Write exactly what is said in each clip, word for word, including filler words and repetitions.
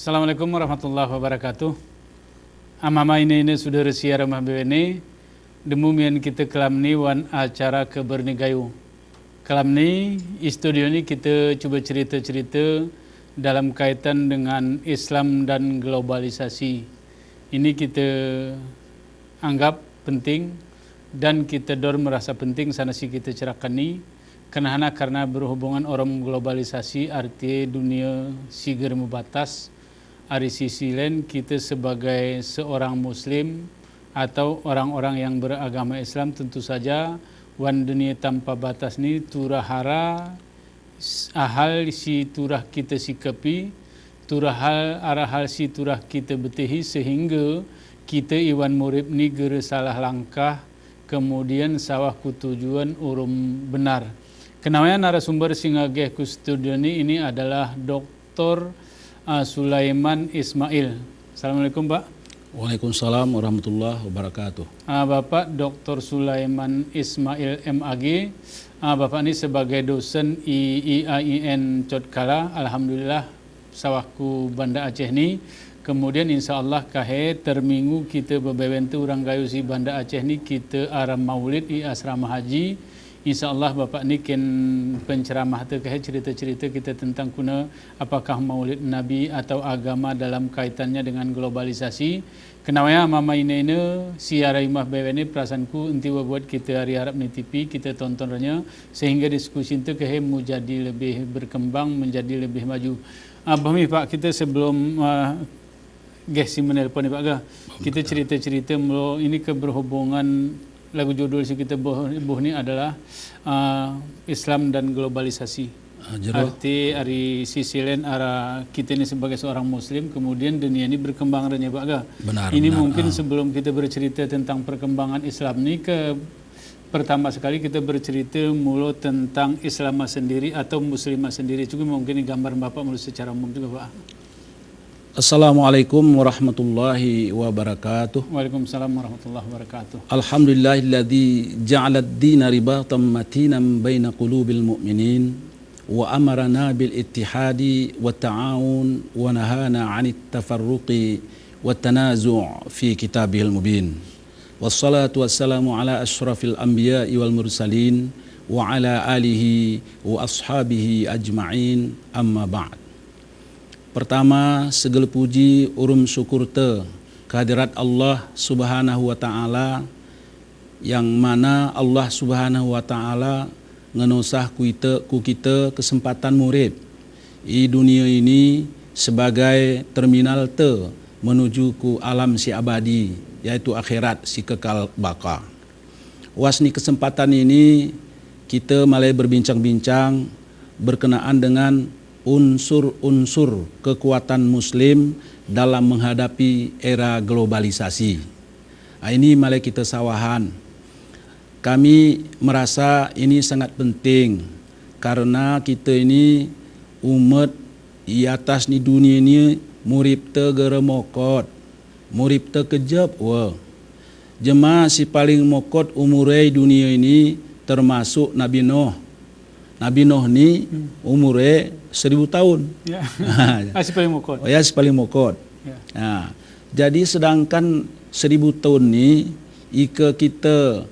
Assalamu alaikum warahmatullahi wabarakatuh. Amama ine-ine sudara siyara mah bewene, demu miyan kita kalam ni wan acara Keber ni Gayo. Kalam ni, i studio ni kita cuba cerita-cerita dalam kaitan dengan Islam dan globalisasi. Ini kita anggap penting dan kita dor merasa penting sana si kita cerakan ni, kenahana karna berhubungan orom globalisasi, arti dunia siger mebatas. Ari sisi len, kita sebagai seorang muslim atau orang-orang yang beragama Islam, tentu saja wan dunia tanpa batas ni turah ara s-, ahal si turah kita sikapi, turah hal, ara hal si turah kita betehi, sehingga kita iwan murip ni gere salah langkah, kemudian sawah ku tujuan orom benar. Kenawaya narasumber si ngageh ku studio ni, ini adalah Doktor, ah, Sulaiman Ismail. Assalamualaikum, Pak. Waalaikumsalam warahmatullahi wabarakatuh. Ah, Bapak Doktor Sulaiman Ismail, M A G. Ah, Bapak ni sebagai dosen i, I A I N Cotkala, alhamdulillah, sawah ku Banda Aceh ni. Kemudian, insya Allah, kahé terminggu kita bebewente orang Gayo si Banda Aceh ni, kita ara maulid i asrama haji. Insya Allah, Bapak ni ken penceramah te kahé cerita-cerita kita tentang kuna apakah maulid Nabi atau agama dalam kaitannya dengan globalisasi. Kenawaya amama ine-ine, siyara i mah bewene, perasaanku enti wa buat kita ari arap nitipi, kita tonton renya, sehingga diskusi ente kahé menjadi lebih berkembang, menjadi lebih maju. Ah, bah mi, Pak, kita sebelum, ah, geh si menelpon ni, Pak, ga. Kita cerita-cerita melo ini ke berhubungan lagu judul si kita buh, buh ni adalah, ah, Islam dan globalisasi. Ah, jero. Arti ari sisi len ara kita ni sebagai seorang muslim, kemudian dunia ni berkembang renya, Pak, ga. Benar, ini benar, mungkin ah. Sebelum kita bercerita tentang perkembangan Islam ni, ke pertama sekali kita bercerita melo tentang Islam sendiri atau muslimah sendiri. Cukup mungkin gambar Bapak melo secara umum juga, Pak. Assalamualaikum warahmatullahi wabarakatuh. Waalaikumsalam warahmatullahi wabarakatuh. Alhamdulillahilladzi ja'alad dina ribatan matinan baina qulubil mu'minin, wa amarana bil ittihadi wa ta'awun, wa nahana anit tafarruqi wa tanazu' fi kitabihil mubin. Wassalatu wassalamu ala asyrafil anbiya'i wal mursalin, wa ala alihi wa ashabihi ajma'in, amma ba'd. Pertama, segel puji orom sukur te ke hadirat Allah Subhanahu wa Ta'ala, yang mana Allah Subhanahu wa Ta'ala ngenosah ku ite, ku kita kesempatan murip i dunia ini sebagai terminal te menuju ku alam si abadi, yaitu akhirat si kekal baka. Wasni kesempatan ini, kita malai berbincang-bincang berkenaan dengan unsur-unsur kekuatan Muslim dalam menghadapi era globalisasi. Ah, ini malai kita sawahan. Kami merasa ini sangat penting karena kita ini umat i atas ni dunia ini murip te gere mokot. Murip te kejep, wa. Jema si paling mokot umure i dunia ini termasuk Nabi Nuh. Nabi Nuh ni, hmm, umure seribu tahun. Ya. Ah, si paling mokot. Oh ya, si paling mokot. Ya. Nah, jadi sedangkan seribu tahun ni, ika kita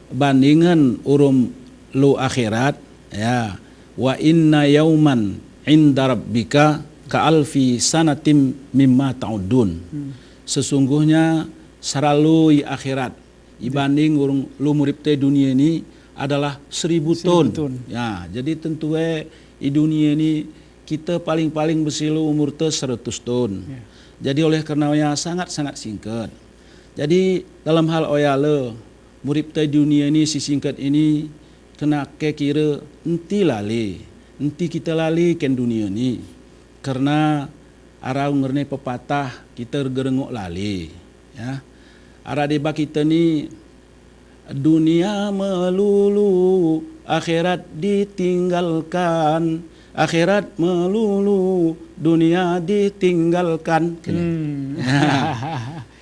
bandingan orom lo akhirat, ya. Wa inna yauman inda rabbika ka alfi sanatim mimma ta'uddun. Hmm. Sesungguhnya sara lo i akhirat, ibanding orom lo murip te dunia ini adalah seribu tahun. Seribu tahun. Ya, jadi tentu e i dunia ini kita paling-paling besi lo umur te seratus tahun. Ya. Jadi oleh karena ya sangat-sangat singkat. Jadi dalam hal oya le, murip te dunia ini si singkat ini, kena ke kira enti lali, enti kita lali ken dunia ini. Karena ara ngerne pepatah, kita gerengok lali, ya. Ara deba kita ni, dunia melulu, akhirat ditinggalkan. Akhirat melulu, dunia ditinggalkan. Kene. Hmm.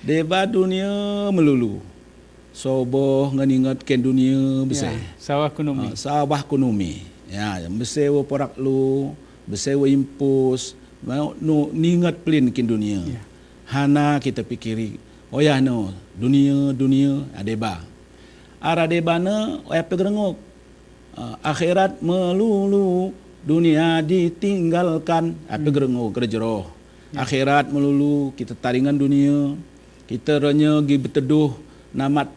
Deba dunia melulu. Sobo ngeninget ken dunia bese. Ya, sawah kunumi. Ah, sawah kunumi. Ya, bese wo porak lo, bese wo impus, Mau nu ninget pelin kin dunia. Ya. Hana kita pikiri, oyah nu dunia, dunia, adeba. Ara deba ne, oyah pe gerengok. Ah, akhirat melulu, dunia ditinggalkan. Apa gerengok, gerejero. Ya. Akhirat melulu, kita taringan dunia, kita renya gi beteduh namat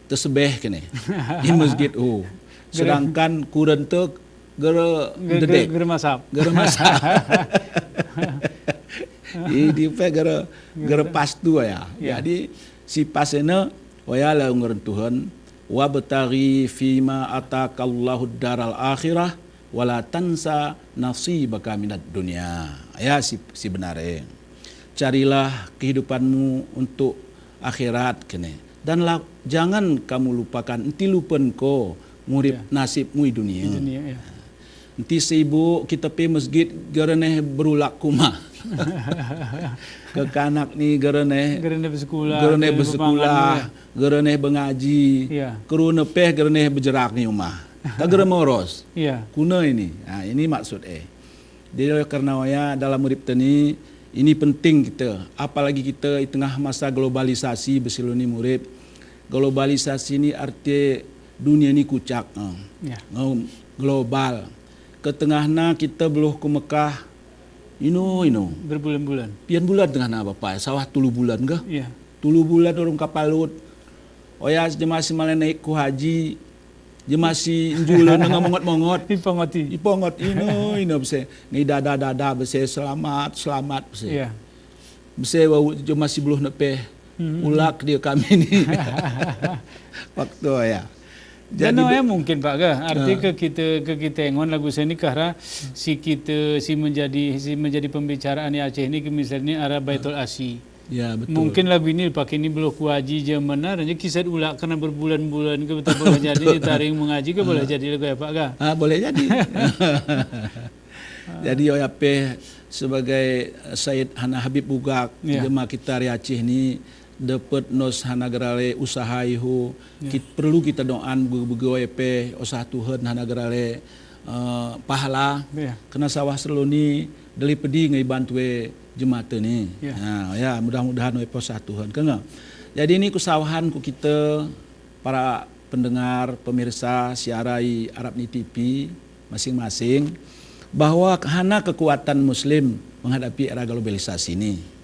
tesebeh kene. Di masjid, oh. Sedangkan kuren te gere, gere, dedek. Gere masap. Gere masap. Di, di pe gere, gere pastu ya. Ya. Jadi, si pas ene, oya la ngerentuhan, "Wabtaghi fima atakallahu daral akhirah, wala tansa nasibaka minad dunya." Ya, si, si benare. Carilah kehidupanmu untuk akhirat kene. Dan la, jangan kamu lupakan, enti lupen ko ngurip nasibmu i dunia. I dunia, ya. Enti sibuk kita pe masjid, gereneh berulak kuma. Kekanak ni gereneh, gereneh besekula, gereneh besekula, gereneh bengaji. Ya. Kerune pe gereneh bejerak ni uma. Tagere moros. Ya. Kuna ini. Ha, ini maksud e. Jadi, oleh karena oya dalam urip tani, ini penting kita, apalagi kita i tengah masa globalisasi besiluni murip. Globalisasi ni arti dunia ni kucak, eh. Ya. Em, global. Ketengahna kita beluh ke Mekah, ino, ino. Berbulan-bulan. Pian bulan tengahna, Bapak, sawah tulu bulan kah? Ya. Tulu bulan urung kapal lut. Oya jema si malenek ku haji, jema si njulun nge mongot-mongot. Ipongoti. Ipongot, ino, ino bese. Ngi dada-dada bese, selamat, selamat bese. Iya. Bese wau jema si beluh nepeh. Hmm. Ulak dia kami ni. Waktu ya. Jadi, dan be- ya mungkin, Pak, ga? Arti ke kita, ke kita engon lagu seni kahra, si kita, si menjadi, si menjadi pembicaraan di Aceh ini, ke misalnya arah Baitul Asi. Ya, betul. Mungkin lagu ini pake ini beluh ku haji jaman na, dan kisah ulak kena berbulan-bulan ke betul boleh jadi, taring mengaji ke boleh jadi lagu ya, Pak, ga? Ah, boleh jadi. Jadi, oya pe sebagai Sayyid Hana Habib Bugak, ya, jema kita ari Aceh ni, dapet nos hana gerale usaha ihu, ya, kit-, perlu kita doan bege-bege oya pe, usaha Tuhan hana gerale, eh, pahala, ya, kena sawah seloni, deli pedi ngai bantu e jemate ni. Ya. Ha, ya, mudah-mudahan oya pe usaha Tuhan. Kena. Jadi ini kusawahan ku kita, para pendengar, pemirsa, siara i Arab ni T V, masing-masing, bahwa hana kekuatan Muslim menghadapi era globalisasi ini.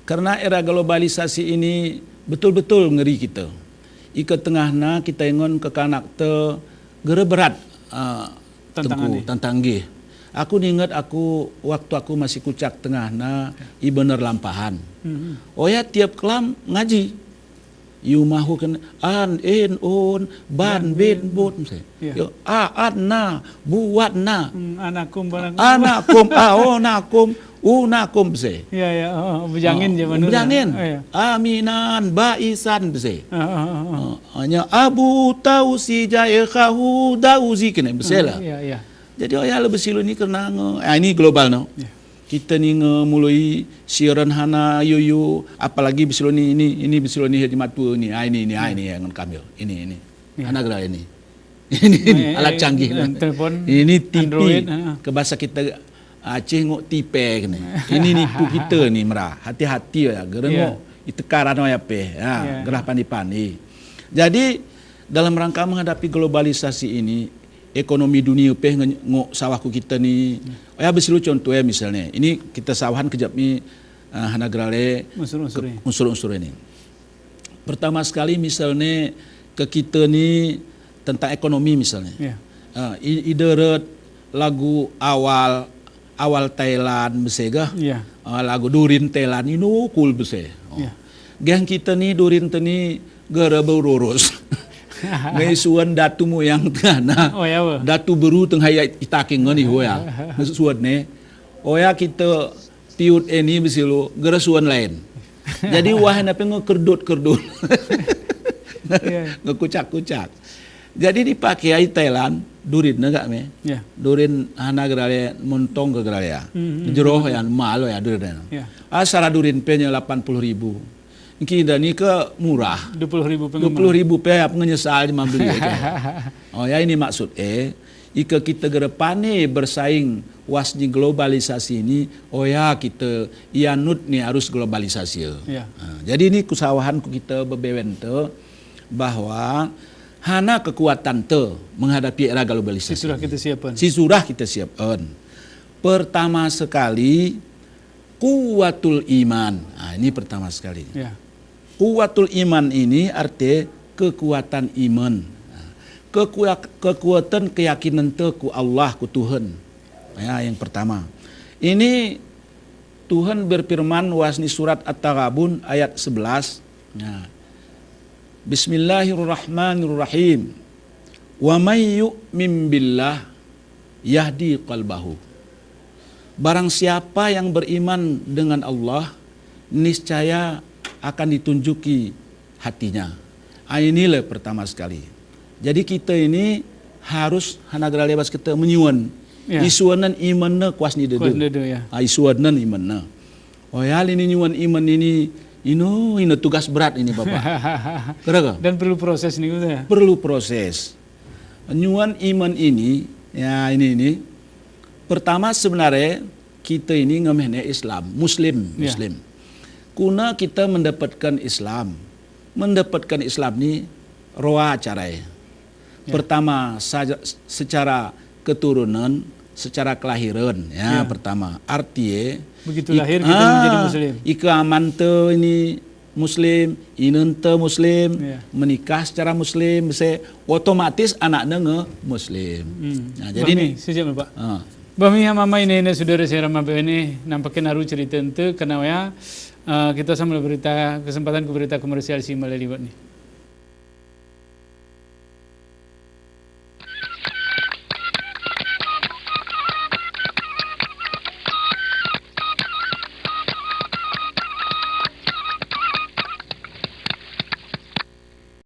Karena era globalisasi ini betul-betul ngeri kita. Ika tengahna kita engon kekanak te gere berat, eh, tantangan tengku, ni. Tantangan. Aku ninget aku, waktu aku masih kucak tengahna, ya, i bener lampahan. Hmm. Oya tiap kelam ngaji. Yu mahu ken an, en, on, ban, ban, ben, ben, bot, mesti. Iya. Yo, a, an, na, buat, na. Hmm, anakum, banakum. Anakum, a, o, nakum, u, nakum, mesti. Iya, iya, oh, bejangin. Oh, jaman dulu, bejangin. Oh, iya. Aminan, baisan, mesti. Ah, ah, ah, ah. Oh, hanya abu tausi jai kahu dausi kene, mesti lah. Ah, iya, iya. Jadi, oh ya, lebih silu ini kena nge-, ah, ini global, no? Iya. Kita ni nge mulai siaran hana yuyu, apalagi besiloni ini, ini besiloni hadi matu ini, ah, ini, ini, ah, ini ya, ngan kamil, ini, ini. Ya. Hana gerai ini. Ini, ini, eh, alat canggih, eh, nah. Telepon, ini T V, Android, heeh. Ke bahasa kita Aceh ngok tipe kene. Ini nipu kita ni, mera. Hati-hati ya, gereng ngok itekaran ya pe. Ya, ya, gerah pandi-pandi. Jadi, dalam rangka menghadapi globalisasi ini, ekonomi dunia pe nge-, ngok sawah ku kita ni. Hmm. Ya, besilu contoh ya, misalnya. Ini kita sawahan kejap ni, eh, hana gerale unsur-unsur ke-, ini. Unsur-unsur ini. Pertama sekali, misalnya, ke kita ni tentang ekonomi, misalnya. Ya. Eh, i-, ideret lagu awal, awal Thailand, bese ga? Ya. Eh, lagu durin Thailand, ino kul bese. Oh. Ya. Geng kita ni, durin te ni, gere berurus. Ngai suan datu muyang tengahna. Oh, ya, wa. Datu beru tengah ya itaking ngani, ho ya. Ngai suan ne. Oh, ya, kita tiut ini besilu, gere suan lain. Jadi, wah, hana pe ngekerdut-kerdut. Ya. Ngekucak-kucak. Jadi, dipake ai Thailand, durin ne gak me. Ya. Durin hana gerale montong ke gerale ya. Hmm, hmm. Jeroh ya, mal ya durin. Ya. Ah, sara durin pe nya lapan puluh ribu. Engki da ni ke murah. Dua puluh ribu pe. Dua puluh ribu pe, apa ngenyesal di mambeli, ya, kan? Oh, ya, ini maksud, eh, ika kita gere pane bersaing kuas ni globalisasi ini, oya kita iyanut ni arus globalisasi. Ya. Nah, jadi ini kusawahan ku kita bebewente bahwa hana kekuatante menghadapi era globalisasi. Sisudah kita siapkan. Sisudah kita siapkan. Pertama sekali, kuwatul iman. Nah, ini pertama sekali. Ya. Kuwatul iman ini arti kekuatan iman. Nah, kekuat-, kekuatan keyakinante ku Allah, ku Tuhan. Ya, yang pertama. Ini Tuhan berfirman wasni surat At-Taghabun ayat sebelas. Nah, Bismillahirrahmanirrahim. "Wa may yu'min billah yahdi qalbahu." Barang siapa yang beriman dengan Allah, niscaya akan ditunjuki hatinya. Ah, inilah pertama sekali. Jadi kita ini harus hanagra lebas kita menyuan. Ya. Isuanan imanne kuas ni dedu. Kuas ni dedu, ya. Ah, isuanan imanne. Oya, ini nyuan iman ini, ino, ino tugas berat ini, Bapak. Kira ka? Dan perlu proses ini, gitu ya? Perlu proses. Nyuan iman ini, ya, ini, ini. Pertama, sebenarnya kita ini ngemehne Islam, Muslim, ya, Muslim. Kuna kita mendapatkan Islam. Mendapatkan Islam ini roa carai. Ya. Pertama, saja, secara keturunan, secara kelahiran, ya, ya, pertama. Arti, begitu ik-, lahir kita ah, menjadi Muslim. Ika amante ini Muslim, inente Muslim, ya, menikah secara Muslim, bisa otomatis anakne nge Muslim. Hmm. Nah, jadi Bah Mi, ini, sejak, Pak. Ah. Bah Mi, ama-ama, ine-ine sodara saya rama bene, nampakin aru ceritante, karena ya, eh, kita sama berita, kesempatan ku berita komersial si malaliwat ni.